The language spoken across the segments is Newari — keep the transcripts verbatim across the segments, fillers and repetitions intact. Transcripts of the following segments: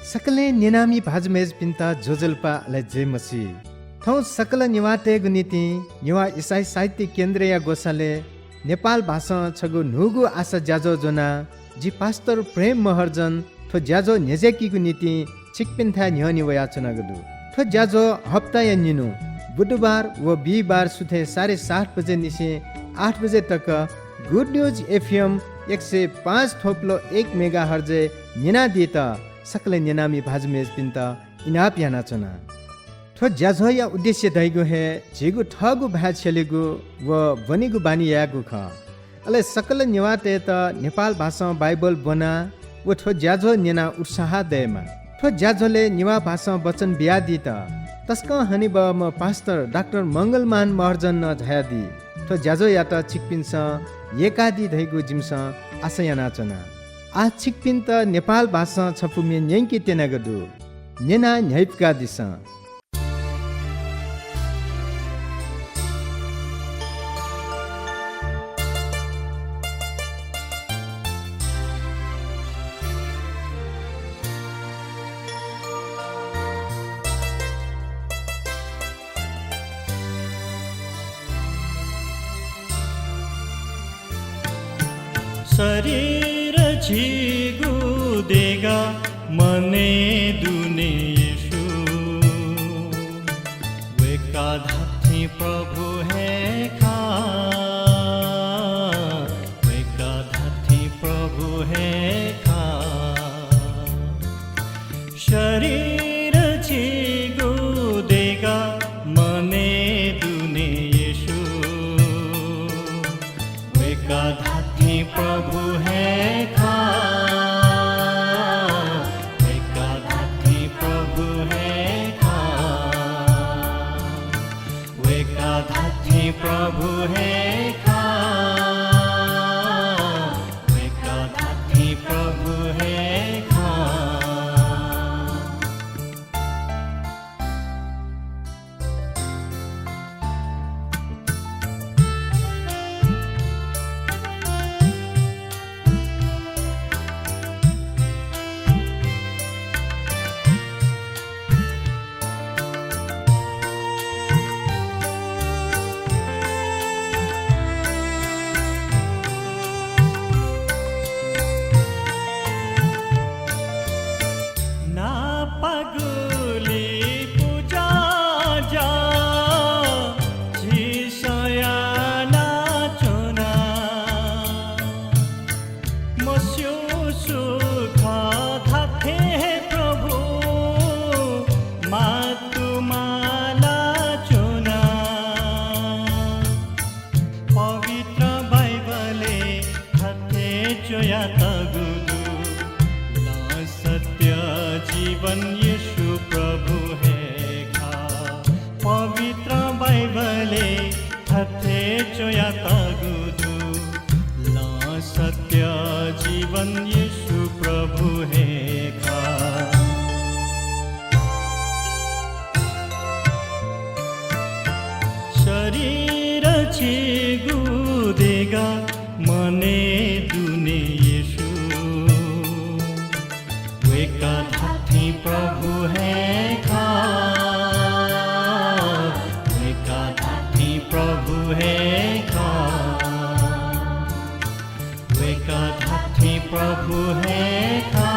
सकलें न्यनामि भाजु मय्‌जुपिन्त ज्वजलपा, अले जय मसीह। थौं सकल नेवाःतय्‌गु निंतिं नेवाः इसाई साहित्य केन्द्रया ग्वसालय् नेपाल भाषां छगू न्हूगु आशा ज्याझ्वः ज्वनाः जि पास्टर प्रेम महर्जन थ्व ज्याझ्वः न्ह्यज्याकीगु निंतिं छिकपिन्थाय् न्ह्यःने वयाच्वनागु दु। थ्व ज्याझ्वः हप्ताया निन्हु बुधबार व बिहिबार सुथय् साढे सात बजे निसें आठ बजे तक Good News F M एक सय पाँच थोप्लो एक मेगाहर्जय् न्यनादीत सकलें न्यनामि भाजु मय्‌जुपिन्त इनाप यानाच्वना। थ्व ज्याझ्वःया उद्देश्य धइगु हे झीगु थःगु भाय् छ्यलेगु व ब्वनेगु बानी यायेगु खः। अले सकल नेवाःतय्‌त नेपाल भाषां बाइबल ब्वनाः व थ्व ज्याझ्वः न्यनाः उत्साह दयेमा। थ्व ज्याझ्वलय् नेवाः भाषां वचन बियादीत तसकं हनेबहःम्ह पास्टर डाक्टर मंगलमान महर्जन नं झायादी। थ्व ज्याझ्वःयात छिकपिन्सं यय्‌कादी धइगु जिमिसं आशा यानाच्वना। आः छिकपिन्त नेपाल भाषां छपु म्ये न्यंके त्यनागु दु। न्यनाः न्ह्याइपुकादिसँ। शरीर झीगु देगः मनय् दुने येशू। वय्‌कः धात्थें प्रभु हे खः। वय्‌कः धात्थें प्रभु हे खः। शरीर झीगु देगः मनय् दुने येशू। वय्‌कः धात्थें प्रभु हे खः। वय्‌कः धात्थें प्रभु हे खः। वय्‌कः धात्थें प्रभु हे खः। वय्‌कः धात्थें प्रभु हे खः। नापा गुलि पुजा ज्या झीसं यानाच्वना। मस्यू सु खः धात्थें हे प्रभु मातुमाला च्वना। पवित्र बाइबलय् थथे च्वयातःगु दु, लँ, सत्य, जीवन येशू प्रभु हे खः। पवित्र बाइबलय् थथे च्वयातःगु दु, लँ, सत्य, जीवन येशू प्रभु हे खः। शरीर झीगु देगः मनय् दुने येशू। वय्कः धात्थें प्रभु हे खः। वय्कः धात्थें प्रभु हे खः। वय्कः धात्थें प्रभु हे खः।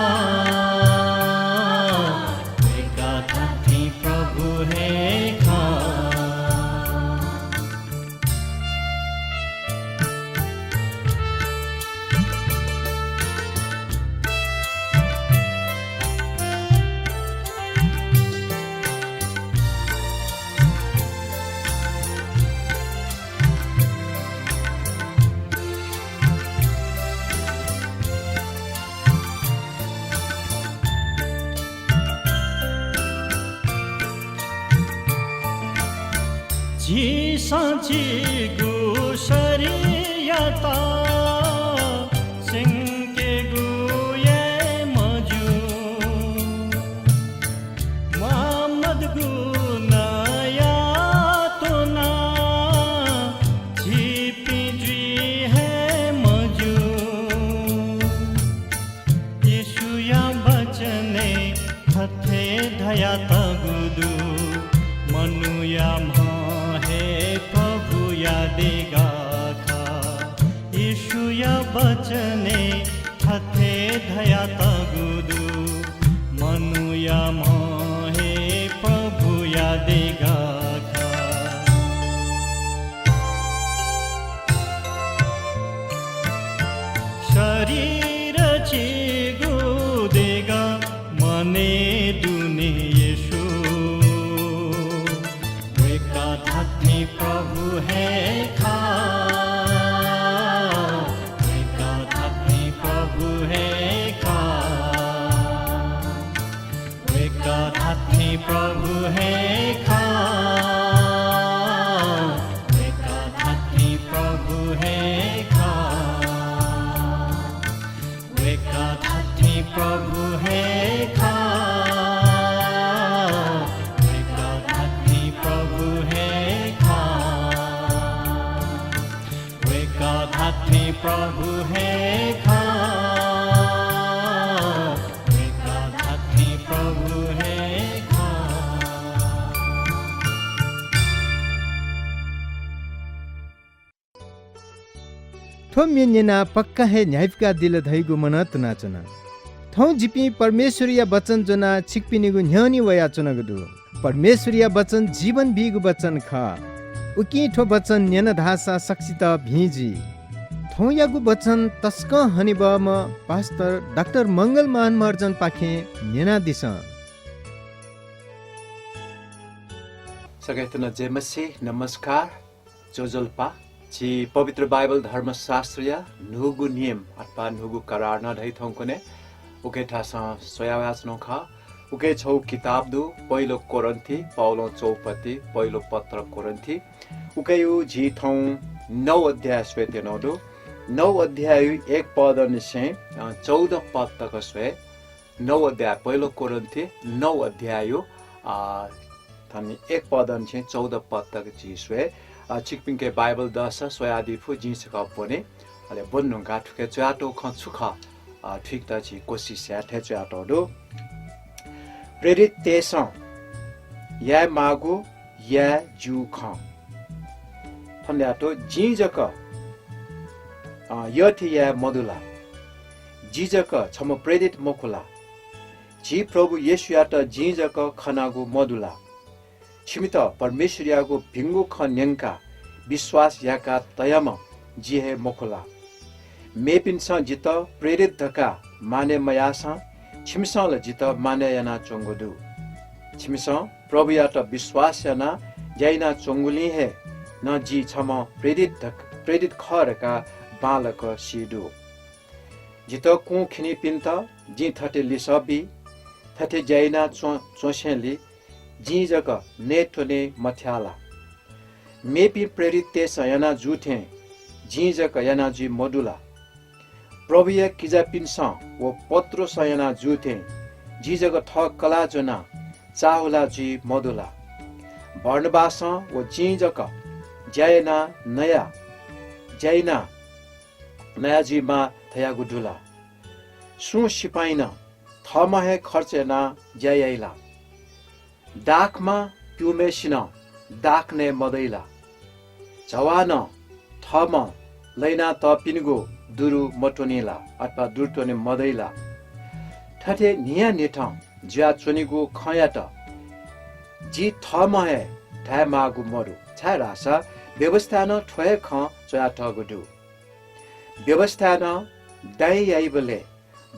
वय्कः धात्थें प्रभु हे खः। झीसं झीगु शरीरयात स्यंकेगु याये मज्यू। मोहम्मदगु नां यानाः झीपिं जुइ हे मज्यू। येशूया वचनय् म्ह हे प्रभुया देगः खः। येशूया वचनय् थथे धयातःगु दु, मनूया म्ह हे प्रभुया देगः खः। शरीर चीगु देगः मनय् दुने येशू। वय्कः धात्थें प्रभु हे खः। वय्कः धात्थें प्रभु हे खः। वय्कः धात्थें प्रभु हे खः। वय्कः धात्थें प्रभु हे खः। वय्कः धात्थें प्रभु हे खः। वय्कः धात्थें प्रभु हे खः। वय्कः धात्थें प्रभु हे खः। वय्कः धात्थें प्रभु हे खः। थ्व म्ये न्यनाः पक्का हे न्ह्याइपुकादिल धइगु मनं तुनाच्वना। थौं जिपिं परमेश्वरया वचन ज्वनाः छिकपिनिगु न्ह्यःने वयाच्वनागु दु। परमेश्वरया वचन जीवन बीगु वचन खः। उकिं थ्व वचन न्यन धाःसा सकसित भिं जुइ। थौंयागु वचन तसकं हनेबहःम्ह पास्टर डाक्टर मंगल मान महर्जनपाखें न्यनादिसँ। सकसितं जय मसीह, नमस्कार। ज्वजलपा। झी पवित्र बाइबल धर्मशास्त्रया न्हूगु नियम अथवा न्हूगु करार नं धइथौंकन्हय् उखे थासं स्वयावयाच्वनागु खः। उखे छगू किताब दु, पहिलो कोरिन्थी, पावलं च्वःगु पति, पहिलो पत्र कोरिन्थी। उखेया झी थौं नौ अध्याय स्वयेत्यनागु दु। नौ अध्यायया एक पदंनिसें, अ, चौध पद तक स्वये। नौ अध्याय, पहिलो कोरिन्थी नौ अध्यायया, अ, थन एक पदंनिसें चौध पद तक झी स्वये। अ, छिकपिंके बाइबल दःसा स्वयादी फु, जिं छकः ब्वने। अले ब्वने धुंकाः थुखे च्वयातःगु खँ छु खः, अ, थुइकेत झी कोसिस याये। थथे च्वयातःगु दु, प्रेरिततय्सं यायेमाःगु याये ज्यू खँ। थन ल्हात, जिं जक, अ, यःथें याये मदु ला? जि जक छम्ह प्रेरित मखु ला? झी प्रभु येशूयात जिं जक खनागु मदु ला? छिमित परमेश्वरयागु भिंगु खँ न्यंकाः विश्वास याका तयाम्ह जि हे मखु ला? मेपिन्सं जितः प्रेरित धकाः मानय् मयाःसां छिमिसं ला जितः मानय् यानाच्वंगु दु। छिमिसं प्रभुयात विश्वास यानाः ज्या यानाच्वंगुलिं हे नं जि छम्ह प्रेरित धक-, प्रेरित खः धकाः बांलाक सी दु। जितः कुं खिनीपिन्त जिं थथे लिसः बी, थथे ज्या याना च्वं-, च्वंसेंलि जिं जक नयेत्वने मथ्याः ला? मेपिं प्रेरिततय्सं याना जू थें जिं जक याना जुइ मदु ला? प्रभुया किजापिन्सं व पत्रुसं याना जू थें जि जक थः कलाः ज्वनाः चाःहुला जुइ मदु ला? बारनाबासं व जिं जक ज्या याना नया, ज्या याना नया जुइमाः धयागु दु ला? सुं सिपाइँनं थःम्हं हे खर्च यानाः ज्या याइ ला? दाखमा प्यूम्हय्सिनं दाख नये मदइ ला? झ्वालं थःम्हं लहिनातःपिनिगु दुरु मत्वनी ला? अथवा दुरु त्वने मदइ ला? थथे न्हियान्हिथं जुयाच्वनीगु खँयात जि थःम्हं हे धायेमाःगु मदु, छाय्धाःसा व्‍यवस्‍थाय् नं थ्‍व हे खँ च्‍वयातःगु दु। व्‍यवस्‍थाय् नं दाइँ याइबलय्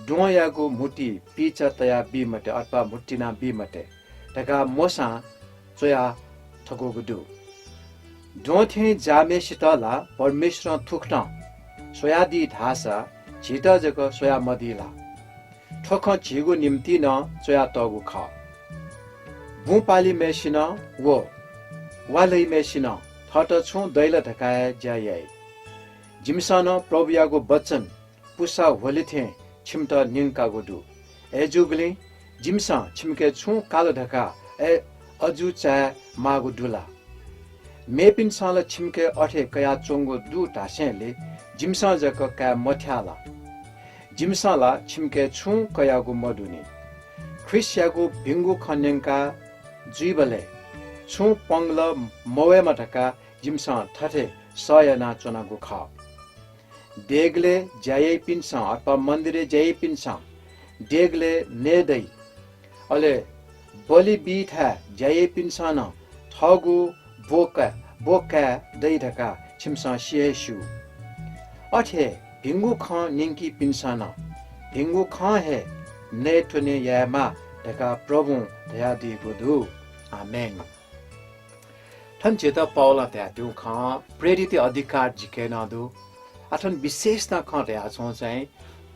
द्वहंयागु म्‍हुतुइ पिचा तया बी मते अथवा म्‍हुतु तिना बी मते धकाः मोशां च्‍वया थकूगु दु। द्वहं थें जाःम्‍हय्‌सित ला परमेश्‍वरं थुकथं स्‍वयादी धाःसा झीत जक स्‍वयामदी ला? थ्‍व खँ झीगु निंतिं नं च्‍वयातःगु खः। बुँ पालिम्‍हय्‌सिनं व वा ल्‍हइम्‍हय्‌सिनं थःत छुं दइ ला धकाः हे ज्‍या याइ। जिमिसं नं प्रभुयागु वचन पुसा ह्वले थें छिमित न्‍यंकागु दु। अय्‌जूगुलिं जिमिसं छिमिके छुं काल धकाः अय् अजू चाये माःगु दु ला? मेपिन्‍सं ला छिमिके अथे कयाच्‍वंगु दु धासेंलि जिमिसं जक काये मथ्‍याः ला? जिमिसं ला छिमिके छुं कयागु मदुनि। ख्रीष्‍टयागु भिंगु खँ न्‍यंका जुइबलय् छुं पंगलः मवयेमा धकाः जिमिसं थथे सह यानाच्वनागु खः। देगलय् ज्या याइपिन्सं अथवा मन्दिरय् ज्या याइपिन्सं देगलय् नये दइ। अले बलि बीथाय् ज्या याइपिन्सं नं थःगु ब्व काये, ब्व काये दइ धकाः छिमिसं सि हे स्यू। अथे हे भिंगु खँ न्यंकीपिन्सं नं भिंगु खँ हे नयेत्वने यायेमाः धकाः प्रभुं धयादीगु दु। आमेन। थन झीत पावलं धयातःगु खँ प्रेरितया अधिकार झीके नं दु। आः थन विशेष नं खँ धयाच्वं चाहिँ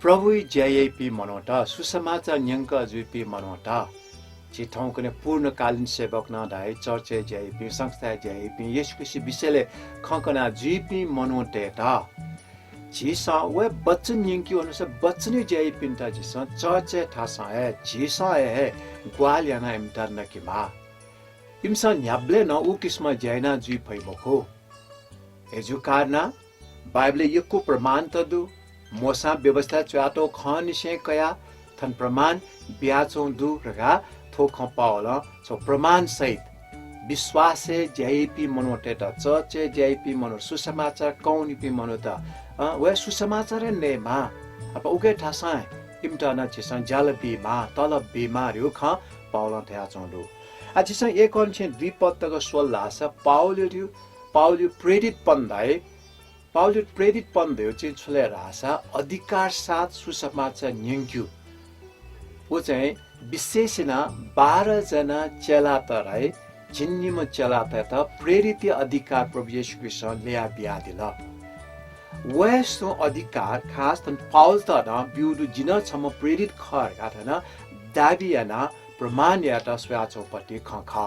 प्रभुइ ज्या याइपिं मनूत, सुसमाचार न्यंकः जुइपिं मनूत, झी थौंकन्हय् पूर्णकालीन सेवक नं धाइ, चर्चय् ज्या याइपिं, संस्थाय् ज्या याइपिं, येशू ख्रीष्टया विषयलय् खँ कना जुइपिं मनूतय्त झीसं व वचन न्यंके वनाः वचनय् ज्या याइपिन्त झीसं चर्चय् थासं हे, झीसं हे, हे ग्वाहालि यानाः इमित नकेमाः। इमिसं न्ह्याबलें नं उ किसिमं ज्या याना जुइ फइ मखु। अय्जूगु कारणं बाइबलय् यक्व प्रमाणत दु। मोशां व्यवस्था च्वयातःगु खंनिसें कयाः थन प्रमाण बियाच्वंगु दु धकाः थ्व खँ पावलं छगू प्रमाण सहित विश्वासय् ज्या याइपिं मनूतय्त, चर्चय् ज्या याइपिं मनूत, सुसमाचार कःनिपिं मनूत, अँ, व सुसमाचार हे नयेमाः। अथवा उके थासं इमित नं झीसं ज्याला बीमाः, तलब बीमाः धइगु खँ पावलं धयाच्वंगु दु। आः झीसं एक कोरिन्थय् दुई पद तक स्वल धाःसा पावलया, पावलया प्रेरितपन धाइ। पावलया प्रेरितपन धइगु चाहिँ छु ले धाःसा अधिकार साथ सुसमाचार न्यंकेगु। व चाहिँ विशेष यानाः बाह्र जना चेलात धाइ, झिंनिम्ह चेलातय्त प्रेरितया अधिकार प्रभु येशू ख्रीष्टं ल्ययाबियादिल। व हे स्वम्ह अधिकार खास थन पावलत नं ब्यूगु दु, जि नं छम्ह प्रेरित खः धकाः थन दाबी यानाः प्रमाण यायेत स्वयाच्वंगुपति खँ खः।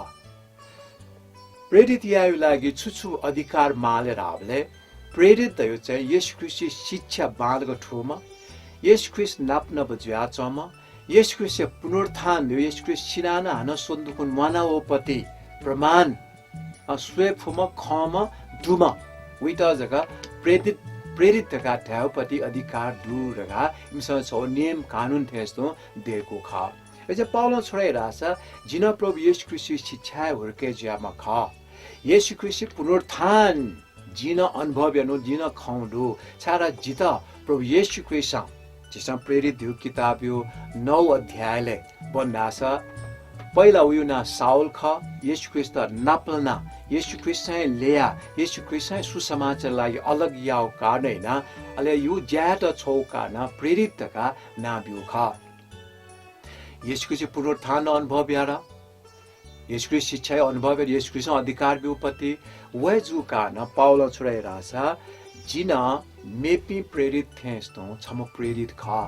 प्रेरित यायेगु लागि छु छु अधिकार माःले धाःबलय् प्रेरित धइगु चाहिँ येशू ख्रीष्टया शिक्षा बांलाक थूम्ह, येशू ख्रीष्ट नाप नाप जुयाच्वंम्ह, येशू ख्रीष्टया पुनरुत्थान धइगु येशू ख्रीष्ट सिनाः नं हानं स्वन्हु दुगु न्वाना वःगुपति प्रमाण, अ, स्वये फुम्ह, खंम्ह, दुम्ह, वइत जक प्रेरित, प्रेरित धकाः धायेगुपति अधिकार दु धकाः इमिसं छगू नियम कानून थें तुं दय्कूगु खः। अय्‌जूगुलिं पावलं छु धाइ धाःसा, जि नं प्रभु येशू ख्रीष्टया शिक्षाय् हुर्के जुयाम्ह खः। येशू ख्रीष्टया पुनरुत्थान जिं नं अनुभव यानागु, जिं नं खंगु दु। छाय्‌धाःसा जितः प्रभु येशू ख्रीष्टं, झीसं प्रेरित धइगु किताबया नौ अध्यायलय् ब्वने धाःसा, पहिला वयागु नां शाऊल खः, येशू ख्रीष्टत नापलानाः, येशू ख्रीष्टं हे ल्ययाः, येशू ख्रीष्टं हे सुसमाचारया लागि अलग याःगु कारणं यानाः, अले वयागु ज्या यायेत छ्वःगु कारणं प्रेरित धकाः नां ब्यूगु खः। येशू ख्रीष्टया पुनरुत्थान अनुभव यात। येशू ख्रीष्टया शिक्षाया अनुभव यात, येशू ख्रीष्टं अधिकार ब्यूगुपति। व हे जूगु कारणं पावलं छु धाइ धाःसा, जि नं मेपिं प्रेरित थें तुं छम्ह प्रेरित खः।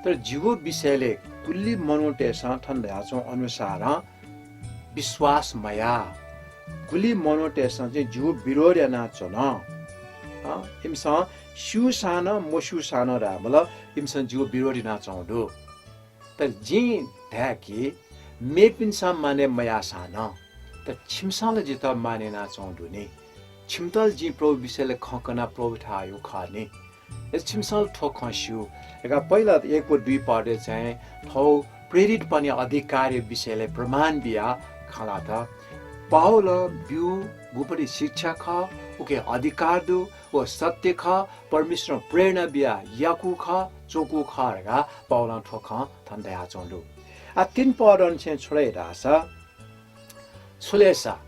तर जिगु विषयलय् गुलि मनूतय्सं थन धयाच्वंगु अनुसारं विश्वास मयाः। गुलि मनूतय्सं चाहिँ जिगु विरोध यानाच्वन। अँ, इमिसं स्यूसां नं मस्यूसां नं धायेमाल, इमिसं जिगु विरोध यानाच्वंगु दु। तर जिं धाये कि मेपिन्सं मानय् मयाःसां नं, तर छिमिसं ला जितः मानय् यानाच्वंगु दु नि। छिमित ला जिं प्रभु विषयलय् खँ कनाः प्रभुथाय् आःगु खः नि। अले छिमिसं ला थ्व खँ स्यू धकाः पहिला एक व दुई पदय् चाहिँ थःगु प्रेरितपनया अधिकारया विषयलय् प्रमाण बियाः खँ ल्हात। पावलं ब्यूगु गुपति शिक्षा खः, उके अधिकार दु, व सत्य खः, परमेश्वरं प्रेरणा बियाः याकूगु खः, च्वकूगु खः धकाः पावलं थ्व खँ थन धयाच्वंगु दु। आः तीन पदंनिसें छु धाइ धाःसा, छु ले सा,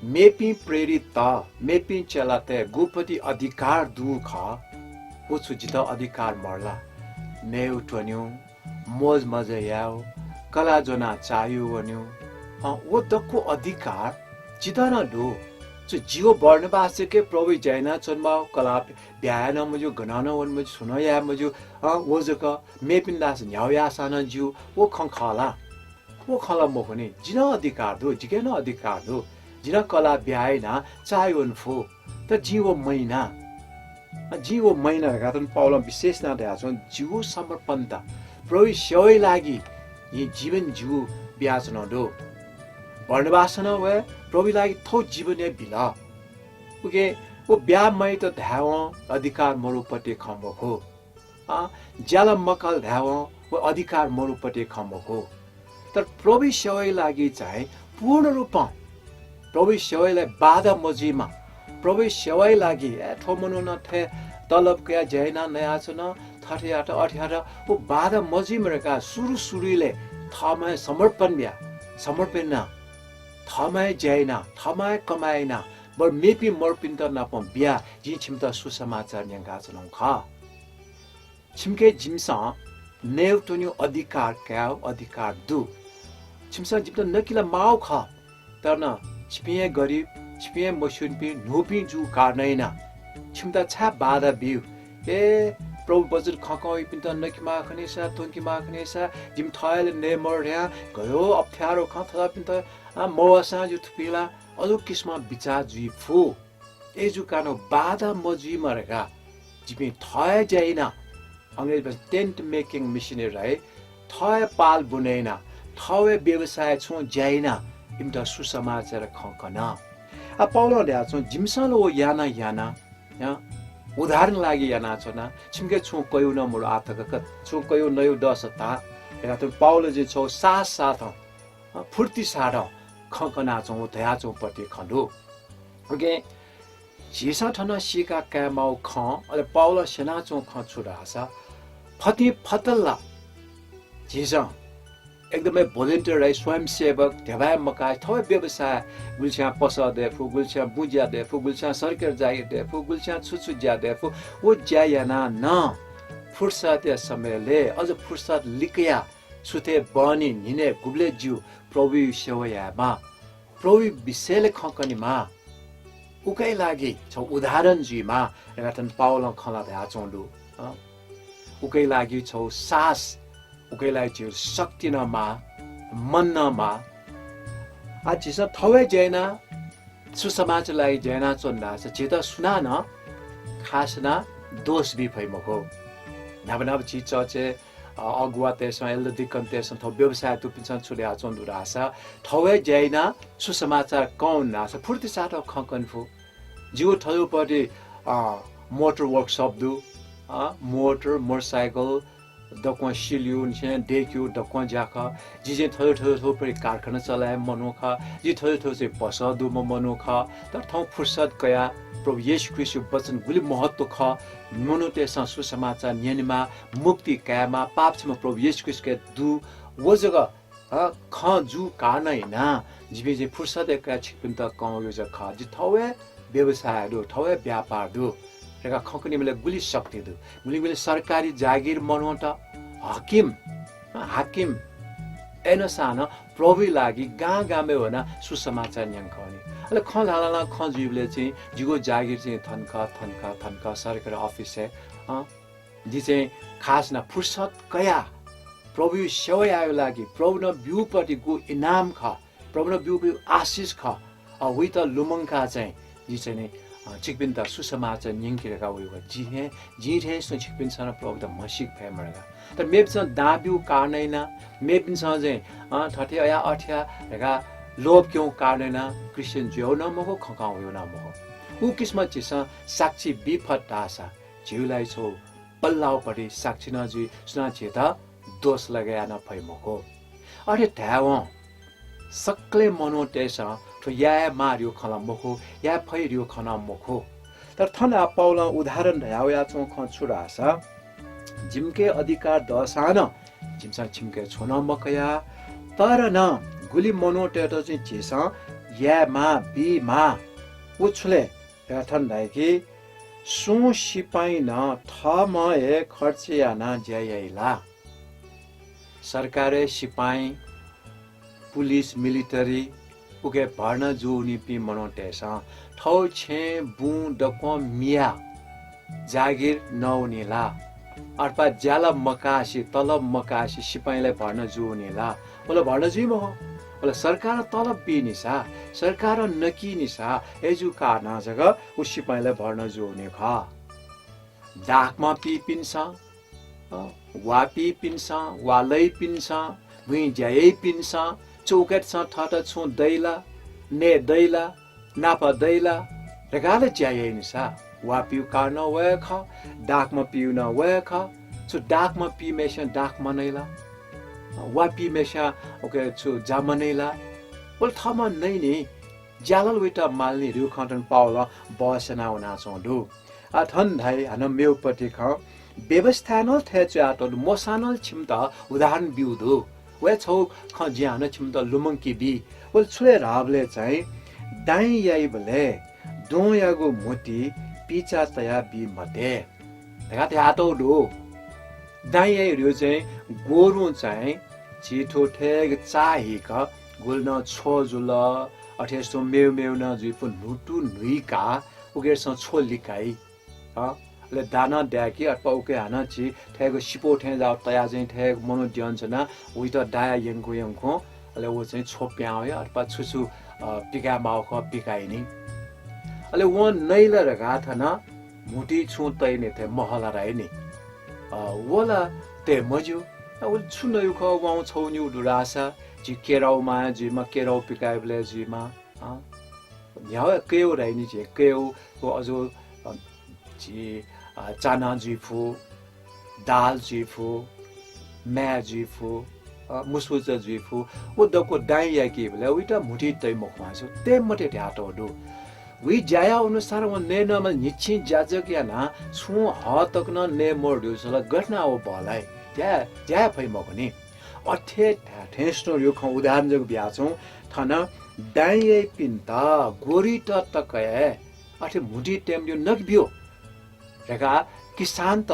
मेपिं प्रेरितत, मेपिं चेलातय् गुपति अधिकार दुगु खः, व छु जितः अधिकार मरु ला? नयेगु त्वनेगु, मोजमज्जा यायेगु, कलाः ज्वनाः चाःह्यू वनेगु, अँ, व दक्व अधिकार जितः नं दु। छु जि व बर्नबास जक हे प्रभुया ज्या यानाच्वनेमाःगु, कलाः ब्याहा याये नं मज्यू, गनं नं वने मज्यू, छुं नं याये मज्यू, अँ, व जक, मेपिं दास न्ह्यागु याःसां नं ज्यू, व खँ खः ला? व खँ ला मखु नि। जि नं अधिकार दु, जिके नं अधिकार दु। जि नं कलाः ब्याहा यानाः चाःह्यू वने फु। तर जिं व मयाना। अँ, जिं व मयाना धकाः थन पावलं विशेष यानाः धयाच्वं, जिगु समर्पणता, प्रभुया सेवाया लागि जिं जीवन जिगु बियाच्वनागु दु। बर्नबासं नं व प्रभुया लागि थःगु जीवन हे बिल। उकिं व ब्याहा मयात धायेवं अधिकार मरुपति खँ मखु। अँ, ज्याला मकाल धायेवं व अधिकार मरुपति खँ मखु। तर प्रभुया सेवाया लागि चाहिँ पूर्ण रूपं प्रभुइ सेवाइलाइ बाधा मजुइमा। प्रभुइ सेवाइ लागि, ए, थ्व मनू नं थथे तलब कयाः ज्या यानाः नयाच्वन, थथे यात, अथे यात, व बाधा मजुइमा धकाः सुरु सुरुइले थःम्हं हे समर्पण बिया, समर्पण याना, थःम्हं हे ज्या याना, थःम्हं हे कमाय् याना, बरु मेपिं मरुपिन्त नाप बिया, जिं छिमित सुसमाचार न्यंकाच्वनागु खः। छिमिके जिमिसं नयेत्वनेगु अधिकार कायेगु अधिकार दु। छिमिसं जिमित नकिला माःगु खः, तर नं छिपिं हे गरिब, छिपिं हे मस्यूनिपिं न्हूपिं जूगु कारणं यानाः छिमित छाय् बाधा बिउ? ए, प्रभु वचन खंकं वइपिन्त नकेमाः खनेसा, त्वंकेमाः खनेसा, जिमि थःहेले नये मरु धयां गयो अप्ठ्यारो खँ थज्याःपिन्त, आ, मवाःसां जि थुपिं ला अजू किसिमं बिचाः जुइ फु। अय्जूकाः नं बाधा मजुइमा धकाः जिपिं थः हे ज्या यानाः, अंग्रेजी भाषां tent making missionary है, थः हे पाल बुने यानाः, थः हे व्यवसाय छुं ज्या यानाः इमित सुसमाचार खँ कन। आ, पावलं धयाच्वं, जिमिसं ला व याना याना, हँ, उद्धारया लागि यानाच्वना, छिमिके छुं कयागु नं मदु आः तक, छुं कयागु नयागु दःसा धा, धयाच्वं पावलं जिं छगू साहस साथं, हँ, फुर्ति साथं खँ कनाच्वंगु धयाच्वंगु पति खँ दु। उकिं झीसं थन सीका कायेमाःगु खँ, अले पावलं स्यनाच्वंगु खँ छु धाःसा, फतिं फतल ला झीसं एकदमै volunteer है, स्वयंसेवक, ध्यबा हे मकाः, थः हे व्यवसाय, गुलिस्यां पसः दये फु, गुलिस्यां बुँ ज्या दये फु, गुलिस्यां सरकारी जागिर दये फु, गुलिस्यां छु छु ज्या दये फु, व ज्या यानाः नं फुर्सदया समयलय्, अझ फुर्सद लिकयाः सुथय् बहनी न्हिनय् गुबलय् ज्यू प्रभुया सेवा यायेमाः, प्रभुया विषयलय् खँ कनेमाः, उकिया लागि छगू उदाहरण जुइमाः धकाः थन पावलं खँ ल्हानाच्वंगु दु। अँ, उकिया लागि छगू साहस, उकिया लागि झीगु शक्ति नं माः, मन नं माः। आ, झीसं थः हे ज्या यानाः सुसमाचारया लागि ज्या यानाच्वन धाःसा झीत सुनानं खास यानाः दोष बी फइ मखु। न्हापा न्हापा झी चर्चय्, अ, अगुवातय्सं, elder deaconतय्सं, थ्व व्यवसाय दुपिन्सं छु धयाच्वंगु दु धाःसा, थः हे ज्या यानाः सुसमाचार कं वने धाःसा फुर्ति साथं खँ कने फु। जिगु थज्याःगु पति, अ, motor workshop दु, अ, motor, motorcycle, दक्वं सिल्यू, निसें दय्क्यू, दक्वं ज्या खः। जि चाहिँ थज्याःगु थज्याःगु थ्व पति कारखाना चलाये मनू खः। जि थज्याःगु थ्व चाहिँ पसः दुम्ह मनू खः। तर थौं फुर्सद कयाः प्रभु येशू ख्रीष्टया वचन गुलि महत्त्व खः, मनूतय्सं सुसमाचार न्यनेमाः, मुक्ति कायेमाः, पाप क्षमा प्रभु येशू ख्रीष्टके दु, व जक, अ, खँ जूगु कारणं यानाः जिपिं चाहिँ फुर्सद कयाः छिकपिन्त कं वयागु जक खः। जि थः हे व्यवसाय दु, थः हे व्यापार दु धकाः खँ कनेबलय् गुलि शक्ति दु। गुलिं गुलिं सरकारी जागिर मनूत, हकिम, अ, हाकिम, अय्नसां नं प्रभुया लागि गां गामय् वनाः सुसमाचार न्यंकः वनी। अले खँ ल्हानाः ल्हानाः खँ जुइबलय् चाहिँ जिगु जागिर चाहिँ थन खः, थन खः, थन खः, सरकारी अफिसय्, अँ, जि चाहिँ खास यानाः फुर्सद कयाः प्रभुया सेवा यायेगु लागि प्रभुं ब्यूगु पति गु इनाम खः, प्रभुं ब्यूगु आशिष खः, अ, वइत लुमंकाः चाहिँ जि चाहिँ नि, अ, छिकपिन्त सुसमाचार न्यंके धकाः वयागु खः। जि थें, जिं थें सुं छिकपिन्सं नं प्रभुयात म्हसीके फयेमा धकाः। तर मेपिन्सं दां ब्यूगु कारणं यानाः, मेपिन्सं चाहिँ, अ, थथे या, अथे या धकाः लोभ क्यंगु कारणं यानाः क्रिस्चियन जुयागु नं मखु, खँ कं वयागु नं मखु। उ किसिमं झीसं साक्षी बी फत धाःसा झीगु लागि छगू बल्लाःगु पति साक्षी नं जुइ, सुनां झीत दोष लगे याये नं फइ मखु। अथे धायेवं सकलें मनूतय्सं थ्व याये माः धइगु खँ ला मखु, याये फइ धइगु खँ नं मखु। तर थन आः पावलं उदाहरण धयावयाच्वंगु खँ छु धाःसा, जिमिके अधिकार दःसां नं जिमिसं छिमिके छुं नं मकया, तर नं गुलि मनूतय्त चाहिँ झीसं याये माः, बी माः। व छु ले धकाः थन धाइ कि, सुं सिपाइँ नं थःम्हं हे खर्च यानाः ज्या याइ ला? सरकारय् सिपाइँ, पुलिस, मिलिटरी, उके भर्ना जूवनीपिं मनूतय्सं थःगु छेँ बुँ दक्वं मियाः जागिर नवनी ला? अथवा ज्याला मकासे, तलब मकासे सिपाइँलय् भर्ना जूवनी ला? व ला भर्ना जुइ मखु। व ला सरकारं तलब बीनिसा, सरकारं नकीनिसा, अय्जूगु कारणं जक व सिपाइँलय् भर्ना जूवनी खः। दाखमा पीपिन्सं, अ, वा पीपिन्सं, वा लइपिन्सं, बुँइ ज्या याइपिन्सं, छु उकेतसं थःत छुं दइ ला, नये दइ ला, नापा दइ ला धकाः ला ज्या याइनिसा। वा पीगु कारणं वय् खः, दाखमा पीगु नं वय् खः। छु दाखमा पीम्हय्सिं दाखमा नइ ला? वा पीम्हय्सिं उके छु जा मनइ ला? व ला थःम्हं नइ नि। ज्यालाल वइत मालनि ह्रिउ खँ थन पावलं बहस्याना वनाच्वं दु। आ, थन धाइ हानं मेउपति खँ, व्यवस्थाय् नं थथे च्वयातःगु दु, मोशां नं छिमित उदाहरण ब्यू दु। व हे छगू खँ जिं हानं छिमित लुमंके बी। व छु ले धाःबलय् चाहिँ दाइँ याइबलय् द्वहंयागु म्हुतुइ पिचा तया बी मते धकाः धयातःगु दु। दाइँ याइ ह्रिउ चाहिँ गोरुं चाहिँ झी थ्व थेग चाःहिक गुलि नं छ्व जुल, अथे स्वम्ह मेउ मेउ नं जुइपु न्हुतु न्हुइकाः उकेसं छ्व लिकाइ। अ, अले दाना द्याकी अथवा उके हानं झी थेग सिपौ थें जाः तया चाहिँ थेग मनू द्यन च्वना उइत दाया यंकु यंकु अले व चाहिँ छ्व प्यां वया अथवा छु छु, अ, पिकाये माःगु खः पिकाइनि। अले वं नइल धकाः थन म्हुतुइ छुं तइनि थें महला धाइनि। अ, व ला तये मज्यू। अ, व छु नयु खः, वं छगू निगू दु धाःसा, झी केराउ माया जुइमा, केराउ पिकाइबलय् जुइमा। अ, न्ह्याउ कयौ धाइनि झी, कयौ व अजू, अ, झी, अ, चाना जुइफु, दाल जुइफु, म्याये जुइफु, अ, मुसुचा जुइफु, व दक्व दाइँ याकीबलय् उइत म्हुतुइ तइ मखु छु, तये मते धयातःगु दु। वइ ज्याया अनुसार व नयेनंम्ह न्हिच्छिं ज्या जक यानाः छुं हः तक नं नये मरु धुंसा ला गथे यानाः व बहलाइ? ज्या, ज्या हे फइ मखु नि। अथे धाये थें स्वन्हु ह्रिउ खँ उदाहरण जक बियाच्वं, थन दाइँ याइपिन्त गोरुइत तक हे अथे म्हुतुइ तये मज्यू, नके ब्यु धकाः किसानत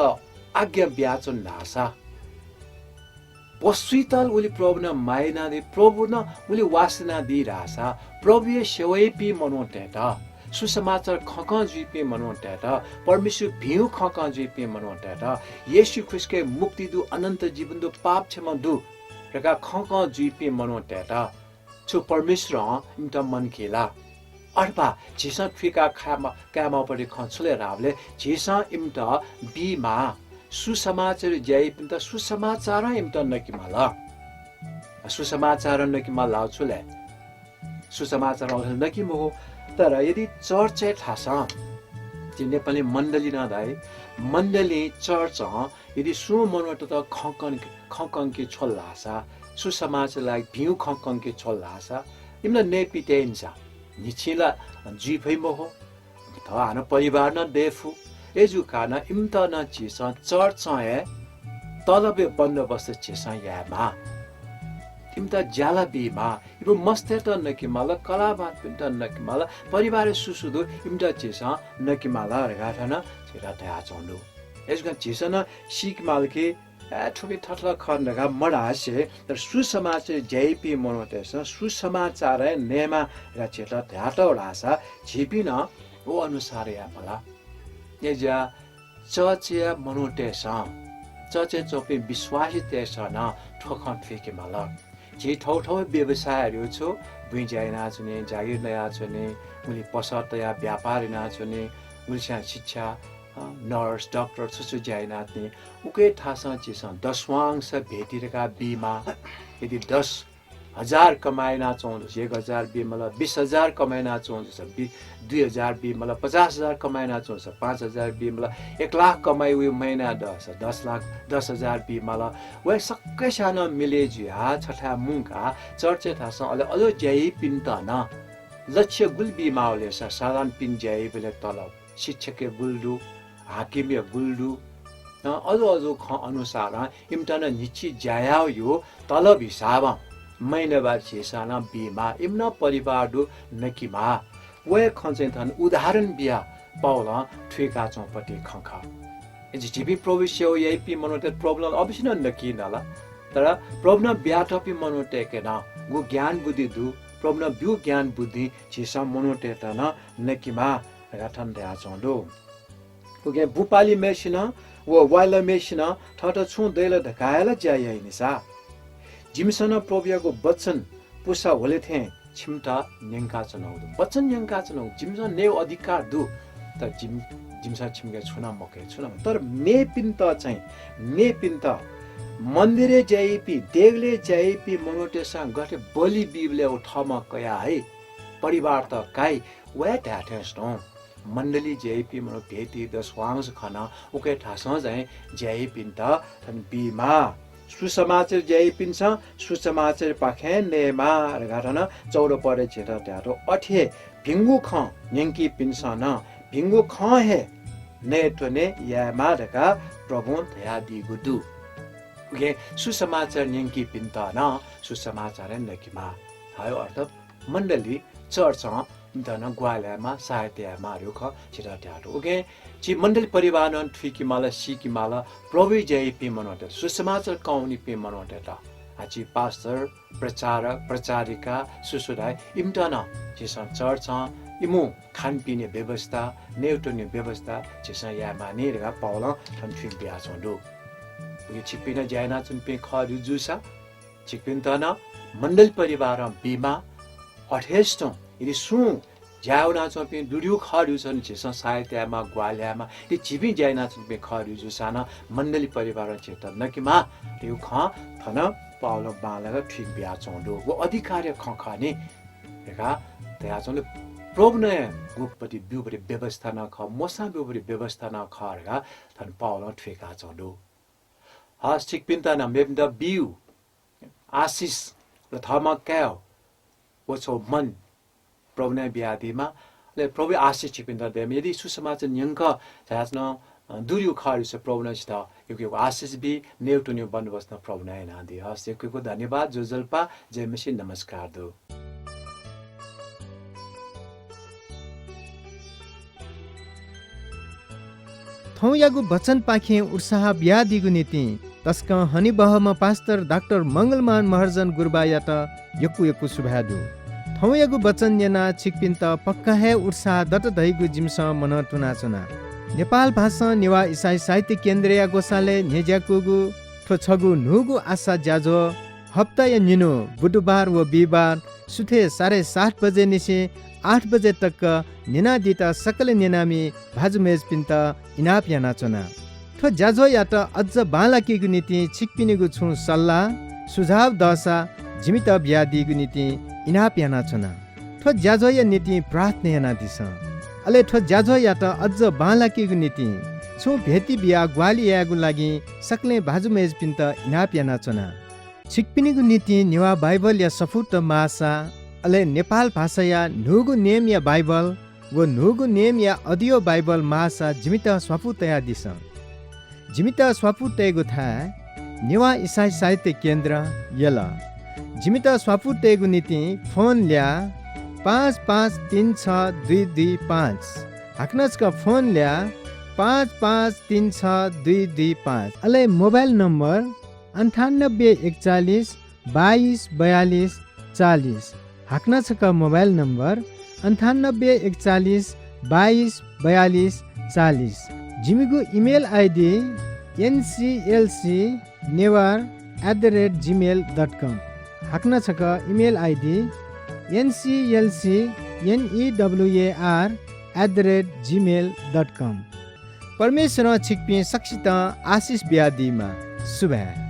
आज्ञा बियाच्वन धाःसा, पशुइत उलि प्रभुं नं माया यानादी, प्रभुं नं उलि वासना यानादी धाःसा, प्रभुया सेवा याइपिं मनूतय्त, सुसमाचार खंखं जुइपिं मनूतय्त, परमेश्वर भिंगु खंखं जुइपिं मनूतय्त, येशू ख्रीष्टके मुक्ति दु, अनन्त जीवन दु, पाप क्षमा दु धकाः खंखं जुइपिं मनूतय्त छु परमेश्वरं इमित मनकी ला? अथवा झीसं थुइका खायेमा-, कायेमाःपट्टि खँ छु ले धाःबलय् झीसं इमित बीमाः। सुसमाचार ज्या याइपिन्त सुसमाचारं इमित नके माल। सुसमाचारं नके माल धाःगु छु ले? सुसमाचारं अथे नके मखु। तर यदि चर्चय् थासं, झी नेपाली मण्डली नं धाइ, मण्डली चर्चं यदि सुं मनूतय्त खँ कन-, खँ कंके छ्वल धाःसा, सुसमाचार लागि भिंगु खँ कंके छ्वल धाःसा, इमित नयेपिं तयेनि सा। न्हिच्छिं ला जुइ फइ मखु। थः हानं परिवार नं दये फु। अय्जूगु कारणं इमित नं झीसं चर्चं हे तलबया बन्दोबस्त झीसं यायेमाः। इमित ज्याला बीमाः। इमिगु मस्तय्त नके माल, कलाःभाःतपिन्त नके माल, परिवारय् सुसु दु, इमित झीसं नके माल धकाः थन झीत धयाच्वंगु दु। अय्जूगुलिं झीसं नं सीके माल कि, ए, थुपिं थथल खः धकाः मधासे, तर सुसमाचार ज्या याइपिं मनूतय्सं सुसमाचार हे नयेमाः धकाः झीत धयातःगु धाःसा, झीपिं नं व अनुसार याये माल। अय्जुया चर्चया मनूतय्सं, चर्चय् च्वंपिं विश्वासीतय्सं नं थ्व खँ थुइके माल। झी थःथःगु व्यवसायहरू छु, बुँइ ज्या यानाच्वनी, जागिर नयाच्वनी, गुलि पसः तयाः व्यापार यानाच्वनी, गुलिस्यां शिक्षा, अ, नर्स, डाक्टर छु छु ज्या यानाच्वनी, उके थासं झीसं दशांश भेटी धकाः बीमाः। यदि दस हजार कमाइ यानाच्वंगु जूसा एक हजार बीमाल, बिस हजार कमाइ यानाच्वंगु जूसा बि-, दुई हजार बीमाल, पचास हजार कमाइ यानाच्वंगु जूसा पाँच हजार बीमाल, एक लाख कमाइ वइगु महिनाय् दःसा दस लाख, दस हजार बीमाल। व हे सकसियां नं मिले जुयाः छथाय् मुंकाः चर्चय् थासं अले अज्याःपिन्त नं लक्ष्य गुलि बीमाःगु ले सा, साधारण पिने ज्या याइबलय् तलब, शिक्षकया गुलि दु, हाकिमया गुलि दु, अ, अजू अजू खँ अनुसारं इमित नं न्हिच्छि ज्या याःगु तलब हिसाबं महिनावार झीसं नं बीमाः, इमि नं परिवार दु, नकेमाः। व हे खँ चाहिँ थन उदाहरण बियाः पावलं थुइकाच्वंपति खँ खः। झी, झीपिं प्रभु सेवा याइपिं मनूतय्त प्रभुं नं अवश्य नं नकी नं ला। तर प्रभुं नं बियातःपिं मनूतय्के नं गु ज्ञान बुद्धि दु, प्रभुं नं ब्यूगु ज्ञान बुद्धिं झीसं मनूतय्त नं नकेमाः धकाः थन धयाच्वंगु दु। उकिं बुपालिम्हय्सिनं व वाय्लम्हय्सिनं थःत छुं दइ ला धकाः हे ला ज्या याइ नि सा। जिमिसं नं प्रभुयागु वचन पुसा ह्वले थें छिमित न्यंकाच्वनागु दु। वचन न्यंकाच्वनागु जिमिसं नयेगु अधिकार दु, तर जिम-, जिमिसं छिमिके छुं नं मकया, छुं नं मकया। तर मेपिन्त चाहिँ, मेपिन्त मन्दिरय् ज्या याइपिं, देगलय् ज्या याइपिं मनूतय्सं गथे बलि बीबलय् व थःम्हं कयाः हइ, परिवारत काइ, व हे धाये थें स्वं। मण्डली ज्या याइपिं मनू भेटी दशांश खनाः उके थासं चाहिँ ज्या याइपिन्त थन बीमाः। सुसमाचार ज्याइपिन्सं सुसमाचारपाखें नयेमाः धकाः थन चौध पदय् झीत धयातःगु। अथे हे भिंगु खँ न्यंकीपिन्सं नं भिंगु खँ हे नयेत्वने यायेमाः धकाः प्रभुं धयादीगु दु। उकिं सुसमाचार न्यंकीपिन्त नं सुसमाचार हे नकेमाः। थ्व अर्थ मण्डली, चर्चं इमित नं ग्वाहालि यायेमाः, सहायता यायेमाः धइगु खँ झीत धयातःगु। उकिं झी मण्डली परिवारं थुइके माल, सीके माल, प्रभुइ ज्या याइपिं मनूतय्त, सुसमाचार कं वनीपिं मनूतय्त, आ, झी पास्टर, प्रचारक, प्रचारिका, सुसुधाय्, इमित नं झीसं चर्चं इमिगु खानपिने व्यवस्था, नयेत्वने व्यवस्था झीसं यायेमानि धकाः पावलं थन थुइके बियाच्वंगु दु। उकिं छिकपिं नं ज्या यानाच्वनीपिं खः धइगु जूसा छिकपिन्त नं मण्डली परिवारं बीमाः। अथे हे तुं यदि सुं ज्या यानाच्वंपिं दुर्यु खः धइगु जूसा नं झीसं सहायता यायेमाः, ग्वाहालि यायेमाः। यदि झीपिं ज्या यानाच्वंपिं खः धइगु जूसा नं मण्डली परिवारं झीत नकेमाः धइगु खँ थन पावलं बांलाक थुइके बियाच्वंगु दु। व अधिकारया खँ खः नि धकाः धयाच्वंगु दु। प्रभुं नं गुपति ब्यूपति व्यवस्था नं खः, मोशां ब्यूपति व्यवस्था नं खः धकाः थन पावलं थुइकाच्वंगु दु। हस्, छिकपिन्त नं मेपिन्त ब्यू आशिष, अले थःम्हं कायेगु व छगू मन प्रभुं नं बियादीमा। अले प्रभुया आशिष छिकपिन्त दयेमा। यदि सुसमाचार न्यंकं झायाच्वनाः, अ, दुर्यु खः धइगु जूसा प्रभुं नं छित यक्व यक्व आशिष बी, नयेत्वनेगु बन्दोबस्त नं प्रभुं नं यानादी। हस्, यक्व यक्व धन्यवाद, ज्वजलपा, जय मसीह, नमस्कार दु। थौंयागु वचनपाखें उत्साह बियादीगु निंतिं तसकं हनेबहःम्ह पास्टर डाक्टर मंगलमान महर्जन गुरुबायात यक्व यक्व सुभाय् दु। थौंयागु वचन न्यनाः छिकपिन्त पक्का हे उत्साह दत धइगु जिमिसं मनं तुनाच्वना। नेपाल भासं नेवाः इसाई साहित्य केन्द्रया ग्वसालय् न्ह्यज्याकूगु थ्व छगू न्हूगु आशा ज्याझ्वः हप्ताया निन्हु बुधबार व बिहिबार सुथय् साढे सात बजे निसें आठ बजे तक न्यनादीत सकलें न्यनामि भाजु मय्जुपिन्त इनाप यानाच्वना। थ्व ज्याझ्वःयात अज्ज बांलाकेगु निंतिं छिकपिनिगु छुं सल्लाह, सुझाव दःसा जिमित बियादीगु निंतिं इनाप यानाच्वना। थ्व ज्याझ्वःया निंतिं प्रार्थना यानादिसँ। अले थ्व ज्याझ्वःयात अज्ज बांलाकेगु निंतिं छुं भेटी बियाः ग्वाहालि यायेगु लागिं सकलें भाजु मय्जुपिन्त इनाप यानाच्वना। छिकपिनिगु निंतिं नेवाः बाइबलया सफूत माःसा, अले नेपाल भाषाया न्हूगु नेमया बाइबल व न्हूगु नेमया audio बाइबल माःसा जिमित स्वापू तयादिसँ। जिमित स्वापू तयेगु थाय् नेवाः इसाई साहित्य केन्द्र, यल। जिमित स्वापू तयेगु निंतिं फोन ल्याः पाँच पाँच तीन छ दुई दुई पाँच। हाकनं छकः फोन ल्याः पाँच पाँच तीन छ दुई दुई पाँच। अले मोबाइल नम्बर अन्ठानब्बे एकचालिस बाइस बयालिस चालिस। हाकनं छकः मोबाइल नम्बर अन्ठानब्बे एकचालिस बाइस बयालिस चालिस। जिमिगु email ID NCLC Newar at the rate gmail dot com। हाकनं छकः email ID NCLC Newar at the rate gmail dot com। परमेश्वरं छिकपिं सकसितं आशिष बियादीमा। सुभाय्।